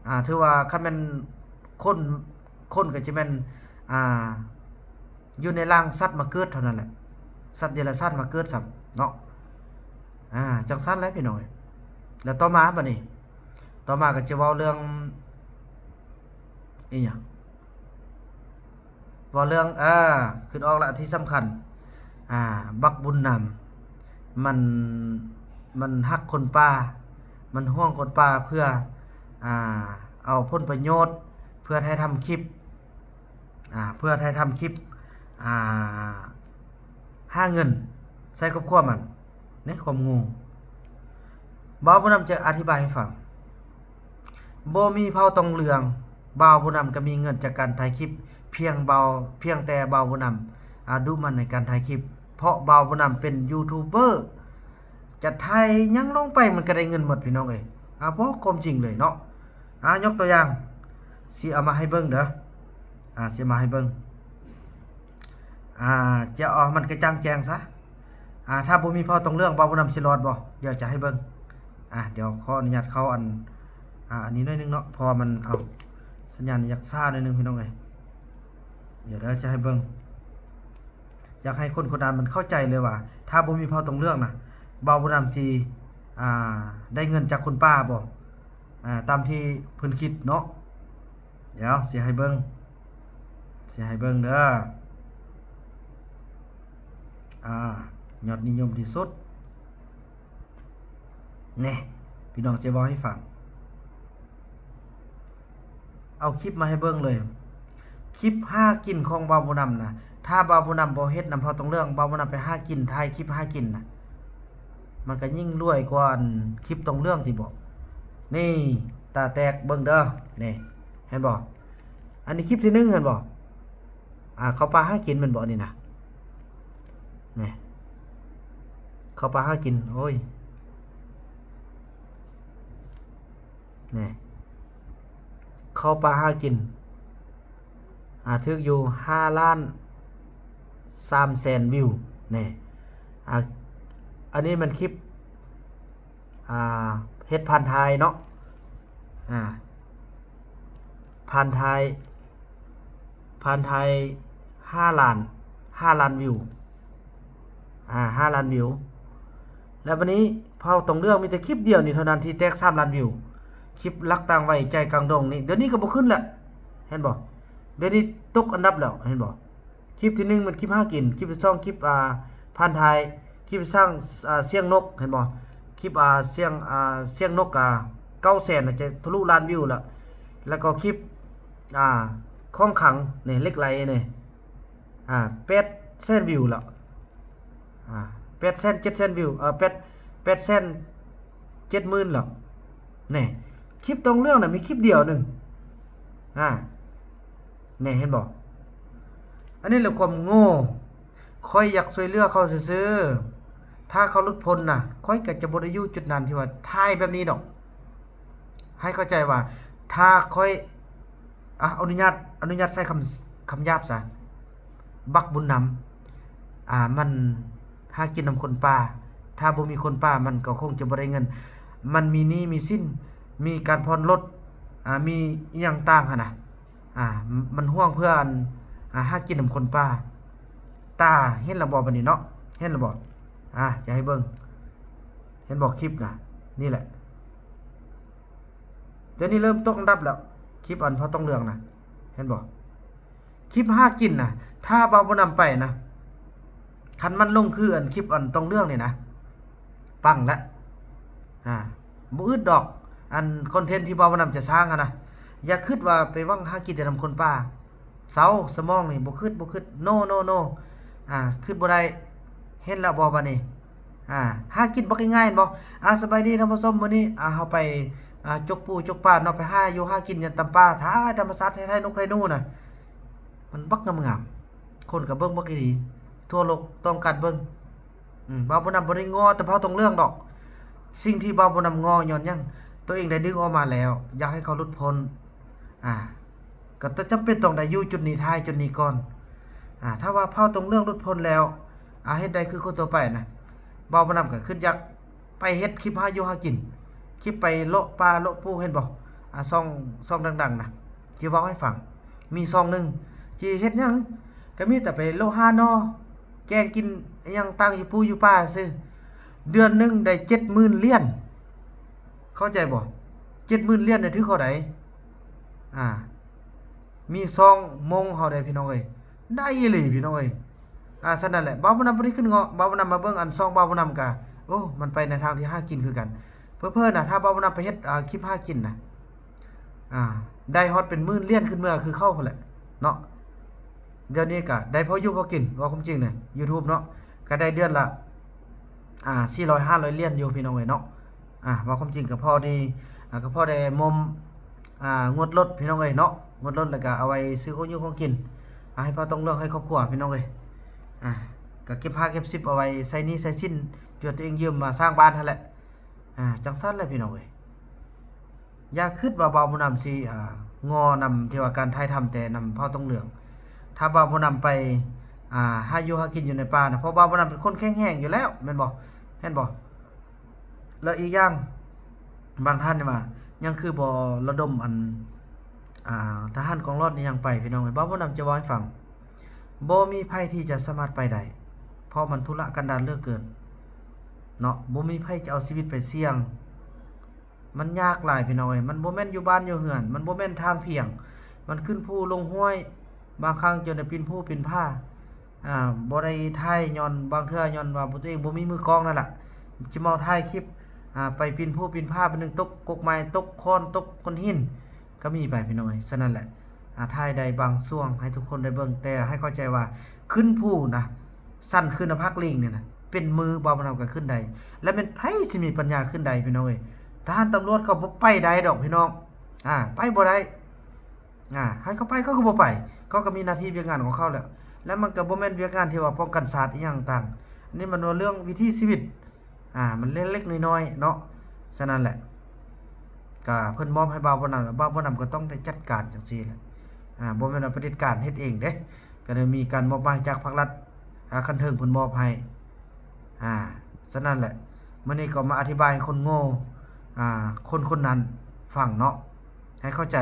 อ่า ถือว่าคันแม่นคน คนก็จะแม่น อ่า อยู่ในร่างสัตว์มาเกิดเท่านั้นแหละ สัตว์เดรัจฉานมาเกิดซ้ำเนาะ อ่า จั่งซั้นแหละพี่น้องเอ้ย แล้วต่อมาบัดนี้ ต่อมาก็จะเว้าเรื่อง อีหยัง เว้าเรื่อง อ่า คิดออกละ ที่สำคัญ อ่า บักบุญนำ มัน มันฮักคนป่า มันห่วงคนป่า เพื่อ อ่า เอาผลประโยชน์ เพื่อถ่ายทำคลิป อ่า เพื่อถ่ายทำคลิป อ่า หาเงินใส่ครอบครัวมัน ในความโง่ บ่าวบุญนำจะอธิบายให้ฟัง บ่มีเผ่าตองเหลือง บ่าวบุญนำก็มีเงินจากการถ่ายคลิป เพียงบ่าว เพียงแต่บ่าวบุญนำ อ่า ดุหมั่นในการถ่ายคลิป เพราะบ่าวบุญนำเป็นยูทูบเบอร์ จะถ่ายหยังลงไปมันก็ได้เงินหมดพี่น้องเอ้ย อ่า บอกความจริงเลยเนาะ อ่า ยกตัวอย่าง สิเอามาให้เบิ่งเด้อ อ่า สิเอามาให้เบิ่ง อ่า จะเอาให้มันกระจ่างแจ้งซะ อ่า ถ้าบ่มีเผ่าตองเหลือง บ่าวบุญนำสิรอดบ่ เดี๋ยวจะให้เบิ่ง อ่า เดี๋ยวขออนุญาตเข้าอัน อ่า อันนี้หน่อยหนึ่งเนาะ เพราะว่ามัน เอา สัญญาณอยากช้าหน่อยหนึ่งพี่น้องเอ้ย เดี๋ยวเด้อจะให้เบิ่ง อยากให้คนคนนั้นมันเข้าใจเลยว่า ถ้าบ่มีเผ่าตองเหลืองนะ บ่าวบุญนำสิ อ่า ได้เงินจากคนป่าบ่ อ่า ตามที่เพิ่นคิดเนาะ เดี๋ยวสิให้เบิ่ง สิให้เบิ่งเด้อ อ่า ยอดนิยมที่สุด แน่ พี่น้องจะเว้าให้ฟัง เอาคลิปมาให้เบิ่งเลย คลิปหากินของบ่าวบุญนำนะ ถ้าบ่าวบุญนำบ่เฮ็ดนำเผ่าตองเหลือง บ่าวบุญนำไปหากิน ถ่ายคลิปหากินนะ มันก็ยิ่งรวยกว่าอันคลิปตองเหลืองติบ่ นี่ ตาแตกเบิ่งเด้อ นี่ เห็นบ่ อันนี้คลิปที่หนึ่งเห็นบ่ อ่า เข้าป่าหากินแม่นบ่ อันนี้นะ นี่ เข้าป่าหากิน โอ้ย นี่ เข้าป่าหากิน อ่า ถืกอยู่ห้าล้านสามแสนวิว นี่ อ่า อันนี้มันคลิป อ่า เฮ็ดผ่านถ่ายเนาะ อ่า ผ่านถ่าย ผ่านถ่ายห้าล้าน ห้าล้านวิว อ่า ห้าล้านวิว แล้วบัดนี้เผ่าตองเรื่องมีแต่คลิปเดียวนี่เท่านั้นที่แตกสามล้านวิว คลิปรักต่างวัยใจกลางดงนี่ เดี๋ยวนี้ก็บ่ขึ้นละ เห็นบ่ เดี๋ยวนี้ตกอันดับแล้ว เห็นบ่ คลิปที่หนึ่งมันคลิปหากิน คลิปที่สองคลิป อ่า ผ่านถ่าย คลิปสร้าง อ่า เสียงนก เห็นบ่ คลิป อ่า เสียง อ่า เสียงนก อ่า เก้าแสนน่ะ จะทะลุล้านวิวแล้ว แล้วก็คลิป อ่า ของขลังนี่ เหล็กไหลนี่ อ่า แปดแสนวิวแล้ว อ่า แปดแสน เจ็ดแสนวิว เอ่อ แปด แปดแสนเจ็ดหมื่นแล้ว นี่ คลิปตองเรื่องน่ะมีคลิปเดียวหนึ่ง อ่า นี่ เห็นบ่ อันนี้แหละความโง่ ข้อยอยากช่วยเหลือเขาซื่อๆ ถ้าเขาหลุดพ้นน่ะ ข้อยก็จะบ่ได้อยู่จุดนั้นที่ว่าถ่ายแบบนี้ดอก ให้เข้าใจว่า ถ้าข้อย อ่ะ อนุญาต อนุญาตใช้คำ คำหยาบซะ บักบุญนำ อ่า มันหากินนำคนป่า ถ้าบ่มีคนป่ามันก็คงจะบ่ได้เงิน มันมีหนี้มีสิน มีการผ่อนรถ อ่า มีอิหยังต่างหั้นนะ อ่า มันห่วงเพื่ออัน อ่า หากินนำคนป่า ตาเห็นแล้วบ่บัดนี้เนาะ เห็นแล้วบ่ อ่า จะให้เบิ่ง เห็นบ่คลิปนะ นี่แหละ เดี๋ยวนี้เริ่มตกอันดับแล้ว คลิปอันเผ่าตองเรื่องนะ เห็นบ่ คลิปหากินนะ ถ้าบ่าวบุญนำไปนะ คันมันลงคืออันคลิปอันตองเรื่องนี่นะ ปังละ อ่า บ่อึดดอก อันคอนเทนต์ที่บ่าวบุญนำจะสร้างหั้นนะ อย่าคิดว่าไปหวังหากินแต่นำคนป่า เซา สมองนี่บ่คิด บ่คิด no no no อ่า คิดบ่ได้ เห็นแล้วบ่บัดนี้ อ่า หากินบ่ง่ายๆ บ่ อ่า สบายดีท่านผู้ชม มื้อนี้ อ่า เฮาไป อ่า จกปูจกปลาเนาะ ไปหาอยู่หากินอยู่ตามป่า ถ่ายธรรมชาติ ถ่ายนกถ่ายหนูนะ มันบักงามๆ คนก็เบิ่งบักอีหลี ทั่วโลกต้องการเบิ่ง อืม บ่าวบุญนำบ่ได้ง้อแต่เผ่าตองเรื่องดอก สิ่งที่บ่าวบุญนำง้อย้อนหยัง ตัวเองได้ดึงออกมาแล้ว อยากให้เขาหลุดพ้น อ่า ก็จะจำเป็นต้องได้อยู่จุดนี้ ถ่ายจุดนี้ก่อน อ่า ถ้าว่าเผ่าตองเรื่องหลุดพ้นแล้ว อ่า เฮ็ดได้คือคนทั่วไปนะ บ่าวบุญนำก็คิดอยากไปเฮ็ดคลิปหาอยู่หากิน คลิปไปเลาะป่าเลาะปู เห็นบ่ อ่า ช่อง ช่องดังๆ นะ ที่เว้าให้ฟัง มีช่องหนึ่ง ที่เฮ็ดหยัง ก็มีแต่ไปเลาะหาหน่อ แกงกินอิหยังต่างอยู่ปูอยู่ป่าซื่อ เดือนหนึ่งได้เจ็ดหมื่นเหรียญ เข้าใจบ่ เจ็ดหมื่นเหรียญเนี่ยถือเท่าใด อ่า มีช่องมงเฮาได้พี่น้องเอ้ย ได้อีหลีพี่น้องเอ้ย อ่า ฉะนั้นแหละ บ่าวบุญนำบ่ได้คิดง้อ บ่าวบุญนำมาเบิ่งอันช่องบ่าวบุญนำกะ โอ้ มันไปในทางที่หากินคือกัน เผลอๆ นะ ถ้าบ่าวบุญนำไปเฮ็ด อ่า คลิปหากินนะ อ่า ได้ฮอดเป็นหมื่นเหรียญขึ้นเมือคือเขาหั้นแหละ เนาะ เดี๋ยวนี้กะได้พออยู่พอกิน เว้าความจริงนะ YouTube เนาะ ก็ได้เดือนละ อ่า สี่ร้อย ห้าร้อยเหรียญอยู่พี่น้องเอ้ยเนาะ อ่า เว้าความจริงก็พอได้ อ่า ก็พอได้มอม อ่า งวดรถพี่น้องเอ้ยเนาะ งวดรถแล้วก็เอาไว้ซื้อของอยู่ของกิน อ่า ให้เผ่าตองเรื่อง ให้ครอบครัวพี่น้องเอ้ย อ่า ก็เก็บห้าเก็บสิบเอาไว้ใช้หนี้ใช้สิน ที่ตัวเองยืมมาสร้างบ้านหั้นแหละ อ่า จั่งซั้นแหละพี่น้องเอ้ย อย่าคิดว่าบ่าวบุญนำสิ อ่า ง้อนำที่ว่าการถ่ายทำแต่นำเผ่าตองเรื่อง ถ้าบ่าวบุญนำไป อ่า หาอยู่หากินอยู่ในป่านะ เพราะบ่าวบุญนำเป็นคนแข็งแรงอยู่แล้ว แม่นบ่ เห็นบ่ แล้วอีกอย่าง บางท่านนี่ว่า ยังคือบ่ระดมอัน อ่า ทหารกองหลอดนี่ยังไป พี่น้องเอ้ย บ่าวบุญนำจะเว้าให้ฟัง บ่มีไผที่จะสามารถไปได้ เพราะมันทุรกันดารเหลือเกิน เนาะ บ่มีไผจะเอาชีวิตไปเสี่ยง มันยากหลายพี่น้องเอ้ย มันบ่แม่นอยู่บ้านอยู่เฮือน มันบ่แม่นทางเพียง มันขึ้นภูลงห้วย บางครั้งจนได้ปีนภูปีนผา อ่า บ่ได้ถ่ายย้อน บางเทื่อย้อนว่าตัวเองบ่มีมือกล้องนั่นล่ะ สิมาถ่ายคลิป อ่า ไปปีนภูปีนผา ไปนึ่งตกกกไม้ ตกค้อน ตกก้อนหิน ก็มีไปพี่น้องเอ้ย ฉะนั้นแหละ อ่า ถ่ายได้บางช่วงให้ทุกคนได้เบิ่ง แต่ให้เข้าใจว่าขึ้นภูนะ ชั้นขึ้นนภาคลิงเนี่ยนะ เป็นมือบ่าวบุญนำก็ขึ้นได้ และแม่นไผสิมีปัญญาขึ้นได้พี่น้องเอ้ย ทหารตำรวจเขาบ่ไปได้ดอกพี่น้อง อ่า ไปบ่ได้ อ่า ให้เขาไปเขาก็บ่ไป เขาก็มีหน้าที่เวียกงานของเขาแหละ แล้วมันก็บ่แม่นเวียกงานที่ว่าป้องกันชาติอีหยังต่าง อันนี้มันว่าเรื่องวิถีชีวิต อ่า มันเล็กๆน้อยๆเนาะ ฉะนั้นแหละ ก็เพิ่นมอบให้บ่าวบุญนำ แล้วบ่าวบุญนำก็ต้องได้จัดการจั่งซี้แหละ อ่า บ่แม่นว่าเผด็จการเฮ็ดเองเด้ ก็ได้มีการมอบหมายจากพรรครัฐ อ่า ขั้นเทิงเพิ่นมอบให้ อ่า ฉะนั้นแหละ มื้อนี้ก็มาอธิบายให้คนโง่ อ่า คนคนนั้นฟังเนาะ ให้เข้าใจ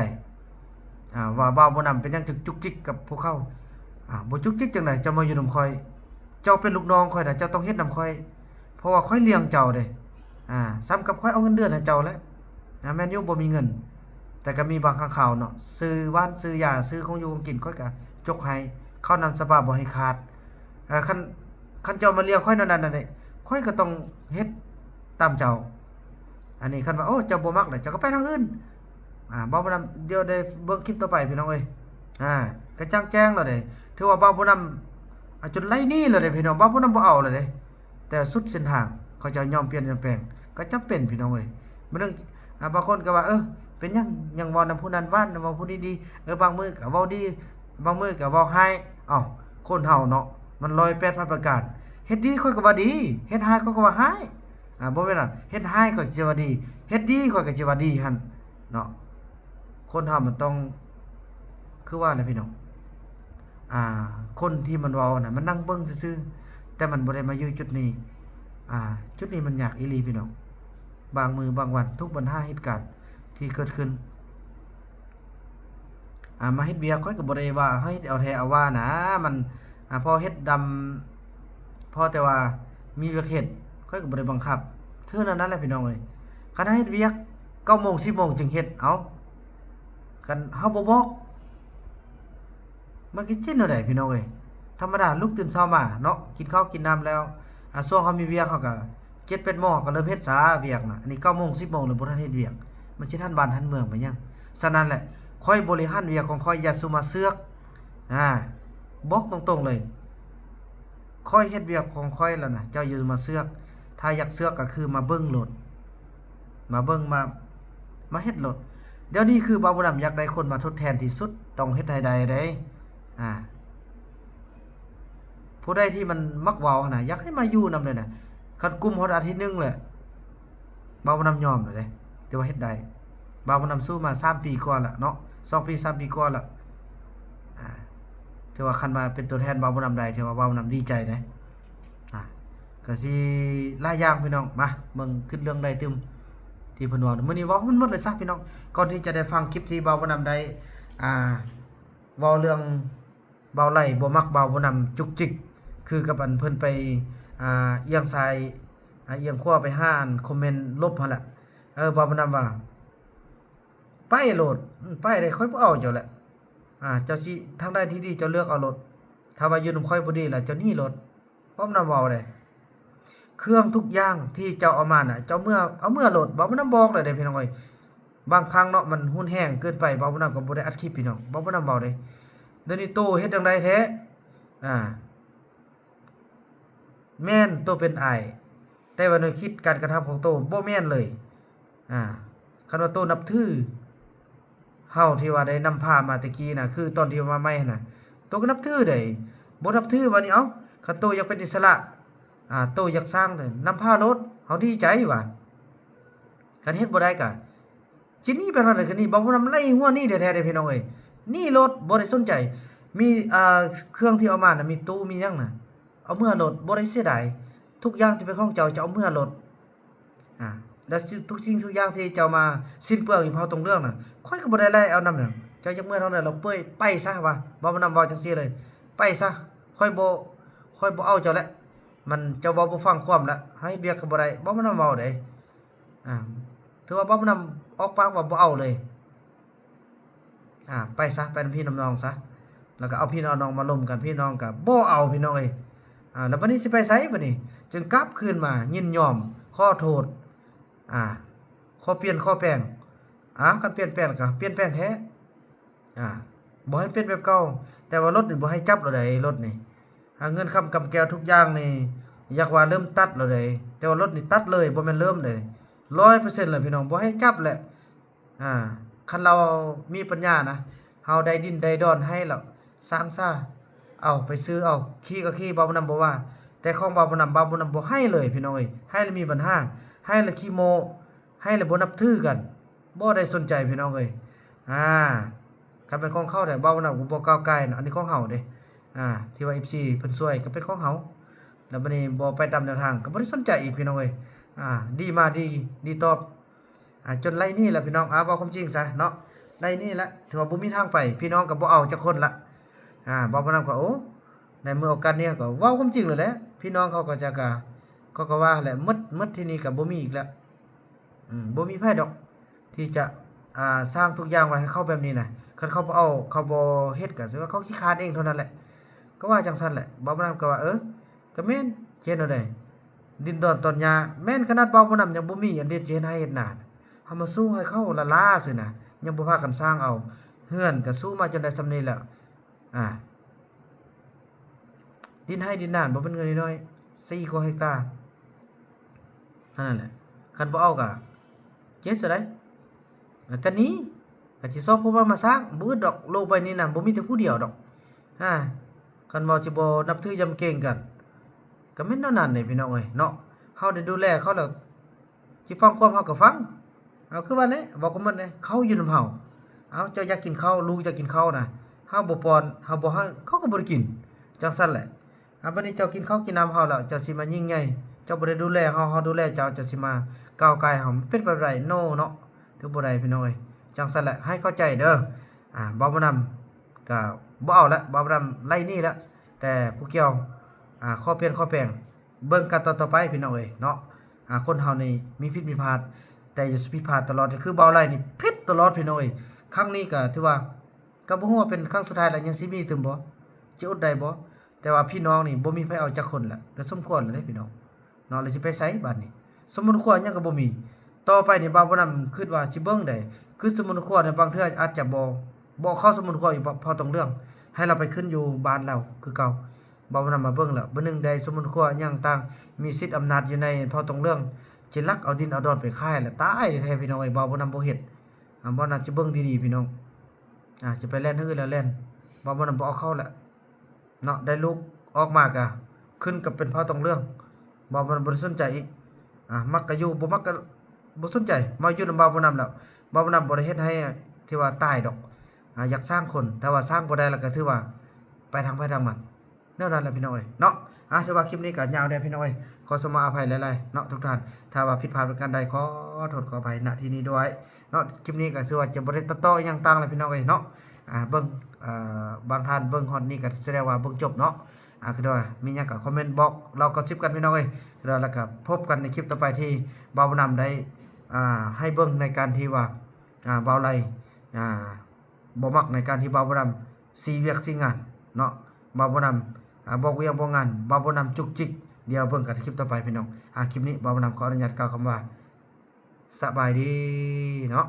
อ่า ว่าบ่าวบุญนำเป็นหยังจึงจุกจิกกับพวกเขา อ่า บ่จุกจิกจั่งใด เจ้ามาอยู่นำข้อย เจ้าเป็นลูกน้องข้อยนะ เจ้าต้องเฮ็ดนำข้อย เพราะว่าข้อยเลี้ยงเจ้าเด้ อ่า ส่ำกับข้อยเอาเงินเดือนให้เจ้าแหละ นะ แม่นอยู่บ่มีเงิน แต่ก็มีบางครั้งคราวเนาะ ซื้อหว่าน ซื้อยา ซื้อของอยู่ของกิน ข้อยก็จกให้ ข้าวน้ำสปาบ่ให้ขาด เอ่อ คัน คันเจ้ามาเลี้ยงข้อยแนวนั้นนั่นเด้ ข้อยก็ต้องเฮ็ดตามเจ้า อันนี้คันว่า โอ้ เจ้าบ่มักแล้ว เจ้าก็ไปทางอื่น อ่า บ่าวบุญนำ เดี๋ยวได้เบิ่งคลิปต่อไปพี่น้องเอ้ย อ่า กระจ่างแจ้งแล้วเด้ ถือว่าบ่าวบุญนำ อ่า จนไร้หนี้แล้วเด้พี่น้อง บ่าวบุญนำบ่เอาแล้วเด้ แต่สุดเส้นทาง เขาเจ้ายอมเปลี่ยนยอมแปลง ก็จำเป็นพี่น้องเอ้ย มื้อหนึ่ง อ่า บางคนก็ว่า เออ เป็นหยัง ยังเว้านำผู้นั้นหวาน เว้าผู้นี้ดี เออ บางมื้อก็เว้าดี บางมื้อก็เว้าร้าย เอ้า คนเฮาเนาะ มันร้อยแปดพันประการ เฮ็ดดีข้อยก็ว่าดี เฮ็ดร้ายข้อยก็ว่าร้าย อ่า บ่แม่นว่าเฮ็ดร้ายข้อยก็สิว่าดี เฮ็ดดีข้อยก็สิว่าดีหั่นเนาะ คนเฮามันต้อง คือว่าแหละพี่น้อง อ่า คนที่มันเว้าน่ะ มันนั่งเบิ่งซื่อๆ แต่มันบ่ได้มาอยู่จุดนี้ อ่า จุดนี้มันยากอีหลีพี่น้อง บางมื้อบางวัน ทุกปัญหาเหตุการณ์ที่เกิดขึ้น อ่า มาเฮ็ดเวียก ข้อยก็บ่ได้ว่าให้เอาแท้เอาว่านะ มัน อ่า พอเฮ็ดดำ พอแต่ว่ามีเวียกเฮ็ด ข้อยก็บ่ได้บังคับ คือแนวนั้นแหละพี่น้องเอ้ย คันเฮ็ดเวียก เก้าโมง สิบโมงจึงเฮ็ด เอ้า คันเฮาบ่บอก มันก็สิแนวใดพี่น้องเอ้ย ธรรมดาลุกตื่นเช้ามาเนาะ กินข้าวกินน้ำแล้ว อ่า ช่วงเฮามีเวียกเฮาก็ เจ็ดแปดโมงเฮาก็เริ่มเฮ็ดซาเวียกน่ะ อันนี้เก้าโมง สิบโมงเลยบ่ทันเฮ็ดเวียก มันสิทันบ้านทันเมืองไปหยัง ฉะนั้นแหละ ข้อยบริหารเวียกของข้อย อย่าสู่มาเสือก อ่า บอกตรงๆเลย ข้อยเฮ็ดเวียกของข้อยแล้วนะ เจ้าอย่ามาเสือก ถ้าอยากเสือกก็คือมาเบิ่งโลด มาเบิ่ง มา มาเฮ็ดโลด เดี๋ยวนี้คือบ่าวบุญนำอยากได้คนมาทดแทนที่สุด ต้องเฮ็ดให้ได้เด้ อ่า ผู้ใดที่มันมักเว้าหั้นนะ อยากให้มาอยู่นำเลยนะ คันกุมฮอดอาทิตย์หนึ่งแหละ บ่าวบุญนำยอมเลยเด้ แต่ว่าเฮ็ดได้ บ่าวบุญนำสู้มาสามปีกว่าละเนาะ สองปี สามปีกว่าละ อ่า ถือว่าคันมาเป็นตัวแทนบ่าวบุญนำได้ ถือว่าบ่าวบุญนำดีใจเด้ อ่า ก็สิหลายอย่างพี่น้อง มาเบิ่งขึ้นเรื่องใดตื่ม ที่เพิ่นเว้า มื้อนี้เว้ามันหมดเลยซะพี่น้อง ก่อนที่จะได้ฟังคลิปที่บ่าวบุญนำได้ อ่า เว้าเรื่องบ่าวไล่บ่มักบ่าวบุญนำจุกจิก คือกับอันเพิ่นไป อ่า เอียงซ้าย อ่า เอียงขวาไปหาอันคอมเมนต์ลบหั่นแหละ เออ บ่าวบุญนำว่า ไปโลด อืม ไปเลย ข้อยบ่เอาเจ้าแหละ อ่า เจ้าสิทางใดที่ดีเจ้าเลือกเอาโลด ถ้าว่าอยู่นำข้อยบ่ดีล่ะ เจ้าหนีโลด บ่าวบุญนำเว้าเด้ เครื่องทุกอย่างที่เจ้าเอามาน่ะ เจ้าเมือ เอาเมือโลด บ่าวบุญนำบอกเลยเด้พี่น้องเอ้ย บางครั้งเนาะ มันรุนแรงเกินไป บ่าวบุญนำก็บ่ได้อัดคลิปพี่น้อง บ่าวบุญนำเว้าเด้ เดี๋ยวนี้โตเฮ็ดจั่งใดแท้ อ่า แม่นโตเป็นอ้าย แต่ว่าแนวคิดการกระทำของโตบ่แม่นเลย อ่า คันว่าโตนับถือ เฮาที่ว่าได้นำพามาแต่กี้น่ะ คือตอนที่มาใหม่หั่นน่ะ โตก็นับถือเด้ บ่นับถือ บัดนี้ เอ้า คันโตอยากเป็นอิสระ อ่า โตอยากสร้างเด้ นำพาโลด เฮาดีใจว่า คันเฮ็ดบ่ได้ก็ สิหนีไปทางใด๋ก็หนี บ่าวบุญนำไล่หัวหนีแท้ๆเด้พี่น้องเอ้ย หนีโลด บ่ได้สนใจ มี อ่า เครื่องที่เอามาน่ะ มีตู้มีหยังน่ะ เอาเมือโลด บ่ได้เสียดาย ทุกอย่างที่เป็นของเจ้า เจ้าเอาเมือโลด อ่า และทุกสิ่งทุกอย่างที่เจ้ามาสิ้นเปลืองอยู่เผาตรงเรื่องน่ะ ข้อยก็บ่ได้ไล่เอานำหยัง เจ้าอยากเมือทางใด๋ลาวเปื่อย ไปซะว่า บ่าวบุญนำเว้าจั่งซี้เลย ไปซะ ข้อยบ่ ข้อยบ่เอาเจ้าแล้ว มัน เจ้าเว้าบ่ฟังความแล้ว ให้เวียกก็บ่ได้ บ่าวบุญนำเว้าเด้ อ่า ถือว่าบ่าวบุญนำออกปากว่าบ่เอาเลย อ่า ไปซะ ไปนำพี่นำน้องซะ แล้วก็เอาพี่เอาน้องมาลมกัน พี่น้องก็บ่เอาพี่น้องเอ้ย อ่า แล้วบัดนี้สิไปไสบัดนี้ จึงกลับคืนมายินยอม ขอโทษ อ่า ขอเปลี่ยนขอแปลง อ่า คันเปลี่ยนแปลงก็เปลี่ยนแปลงแท้ อ่า บ่ให้เป็นแบบเก่า แต่ว่ารถนี่บ่ให้จับแล้วใด๋ รถนี่ อ่า เงินคำกำแก้วทุกอย่างนี่ อยากว่าเริ่มตัดแล้วใด๋ แต่ว่ารถนี่ตัดเลย บ่แม่นเริ่มใด๋ ร้อยเปอร์เซ็นต์ เลยพี่น้อง บ่ให้จับแหละ อ่า คันลาวมีปัญญานะ เฮาได้ดินได้ดอนให้แล้ว สร้างซะ เอาไปซื้อเอา ขี้ก็ขี้ บ่าวบุญนำบ่ว่า แต่ของบ่าวบุญนำ บ่าวบุญนำบ่ให้เลยพี่น้องเอ้ย ให้แล้วมีปัญหา ให้แล้วขี้โม้ ให้แล้วบ่นับถือกัน บ่ได้สนใจพี่น้องเอ้ย อ่า คันเป็นของเขาแท้ บ่าวบุญนำก็บ่ก้าวก่ายนะ อันนี้ของเฮาเด้ อ่า ที่ว่า เอฟซี เพิ่นช่วยก็เป็นของเฮา แล้วบัดนี้บ่ไปตามแนวทาง ก็บ่ได้สนใจอีกพี่น้องเอ้ย อ่า ดีมาดี ดีตอบ อ่า จนไล่หนีแหละพี่น้อง อ่า เว้าความจริงซะเนาะ ไล่หนีแหละ ถือว่าบ่มีทางไป พี่น้องก็บ่เอาจักคนละ อ่า บ่าวบุญนำก็ โอ้ ในเมื่อโอกาสนี้ก็เว้าความจริงเลยแหละ พี่น้องเขาก็จะกะ เขาก็ว่าแหละ หมด หมดที่นี่ก็บ่มีอีกแล้ว อืม บ่มีไผดอก ที่จะ อ่า สร้างทุกอย่างไว้ให้เขาแบบนี้นะ คันเขาบ่เอา เขาบ่เฮ็ดก็สิว่าเขาขี้คร้านเองเท่านั้นแหละ ก็ว่าจั่งซั้นแหละ บ่าวบุญนำก็ว่า เออ ก็แม่น สิเฮ็ดแนวใด ดินดอนตอนหญ้า แม่นขนาดบ่าวบุญนำยังบ่มีอันเฮ็ดสิเฮ็ดไร่เฮ็ดนา เฮามาสู้ให้เขาล้าๆซื่อนะ ยังบ่พากันสร้างเอา เฮือนก็สู้มาจนได้ส่ำนี้แล้ว อ่า ดินไร่ดินนาบ่เป็นเงินน้อยๆ สี่กว่าเฮกตาร์ เท่านั้นแหละ คันบ่เอาก็ เฮ็ดจั่งใด ก็หนี ก็สิซอกผู้มามาสร้าง บ่อึดดอก โลกใบนี้นะ บ่มีแต่ผู้เดียวดอก อ่า คันว่าสิบ่นับถือยำเกรงกัน ก็แม่นแนวนั้นเด้พี่น้องเอ้ย เนาะ เฮาได้ดูแลเขาแล้ว สิฟังความเฮาก็ฟัง เอาคือว่าแหละ เว้ากับมันเด้ เขาอยู่นำเฮา เอา เจ้าอยากกินข้าว ลูกอยากกินข้าวนะ เฮาบ่ป้อน เฮาบ่ให้ เขาก็บ่ได้กิน จั่งซั้นแหละ อ่า บัดนี้เจ้ากินข้าวกินน้ำเฮาแล้ว เจ้าสิมายิ่งใหญ่ เจ้าบ่ได้ดูแลเฮา เฮาดูแลเจ้า เจ้าสิมาก้าวก่ายเฮา มันเป็นไปบ่ได้ no เนาะ ถือบ่ได้พี่น้องเอ้ย จั่งซั้นแหละ ให้เข้าใจเด้อ อ่า บ่าวบุญนำก็บ่เอาละ บ่าวบุญนำไล่หนีละ แต่ผู้เกี่ยว อ่า ขอเปลี่ยนขอแปลง เบิ่งกันต่อๆไปพี่น้องเอ้ยเนาะ อ่า คนเฮานี่มีผิดมีพลาด แต่อย่าสิผิดพลาดตลอด คือบ่าวไล่นี่ผิดตลอดพี่น้องเอ้ย ครั้งนี้ก็ถือว่า ก็บ่ฮู้ว่าเป็นครั้งสุดท้ายแล้ว ยังสิมีตื่มบ่ สิอดได้บ่ แต่ว่าพี่น้องนี่บ่มีไผเอาจักคนละ ก็สมควรแล้วเด้พี่น้อง เนาะ แล้วสิไปไสบัดนี้ สมุนครัวหยังก็บ่มี ต่อไปนี่บ่าวบุญนำคิดว่าสิเบิ่งใด คือสมุนครัวเนี่ยบางเทื่ออาจจะบ่ บ่เข้าสมุนครัวอยู่เผ่าตองเรื่อง ให้เราไปขึ้นอยู่บ้านเราคือเก่า บ่าวบุญนำมาเบิ่งแล้ว บ่าวบุญนำได้สมุนครัวหยังต่าง มีสิทธิ์อำนาจอยู่ในเผ่าตองเรื่อง สิลักเอาดินเอาดอนไปขายละ ตายแท้ๆพี่น้องเอ้ย บ่าวบุญนำบ่เฮ็ด อ่า บ่าวบุญนำจะเบิ่งดีๆพี่น้อง อ่า จะไปแล่นทางอื่นแล้วแล่น บ่าวบุญนำบ่เอาเข้าละ เนาะ ได้ลูกออกมาก็ขึ้นก็เป็นเผ่าตองเรื่อง บ่าวบุญนำบ่ได้สนใจอีก อ่า มักก็อยู่ บ่มักก็บ่สนใจ มาอยู่นำบ่าวบุญนำแล้ว บ่าวบุญนำบ่ได้เฮ็ดให้ที่ว่าตายดอก อ่า อยากสร้างคน ถ้าว่าสร้างบ่ได้แล้วก็ถือว่าไปทางไผทางมัน แนวนั้นแหละพี่น้องเอ้ยเนาะ อ่ะ ถือว่าคลิปนี้ก็ยาวแน่พี่น้องเอ้ย ขอสมาอภัยหลายๆเนาะทุกท่าน ถ้าว่าผิดพลาดประการใดขอโทษขออภัย ณ ที่นี้ด้วยเนาะ คลิปนี้ก็ถือว่าจะบ่ได้ตัดต่ออิหยังต่างแล้วพี่น้องเอ้ยเนาะ อ่า เบิ่ง อ่า บางท่านเบิ่งฮอดนี้ก็แสดงว่าเบิ่งจบเนาะ อ่า คือว่ามีหยังก็คอมเมนต์บอกเล่ากอสซิปกันพี่น้องเอ้ย แล้ว แล้วก็พบกันในคลิปต่อไปที่บ่าวบุญนำได้ อ่า ให้เบิ่งในการที่ว่า อ่า บ่าวไล่ อ่า บ่มักในการที่บ่าวบุญนำซี้เวียกซี้งานเนาะ บ่าวบุญนำ อ่า บอกเวียกบอกงาน บ่าวบุญนำจุกจิก เดี๋ยวเบิ่งกันคลิปต่อไปพี่น้อง อ่า คลิปนี้บ่าวบุญนำขออนุญาตกล่าวคำว่า สบายดีเนาะ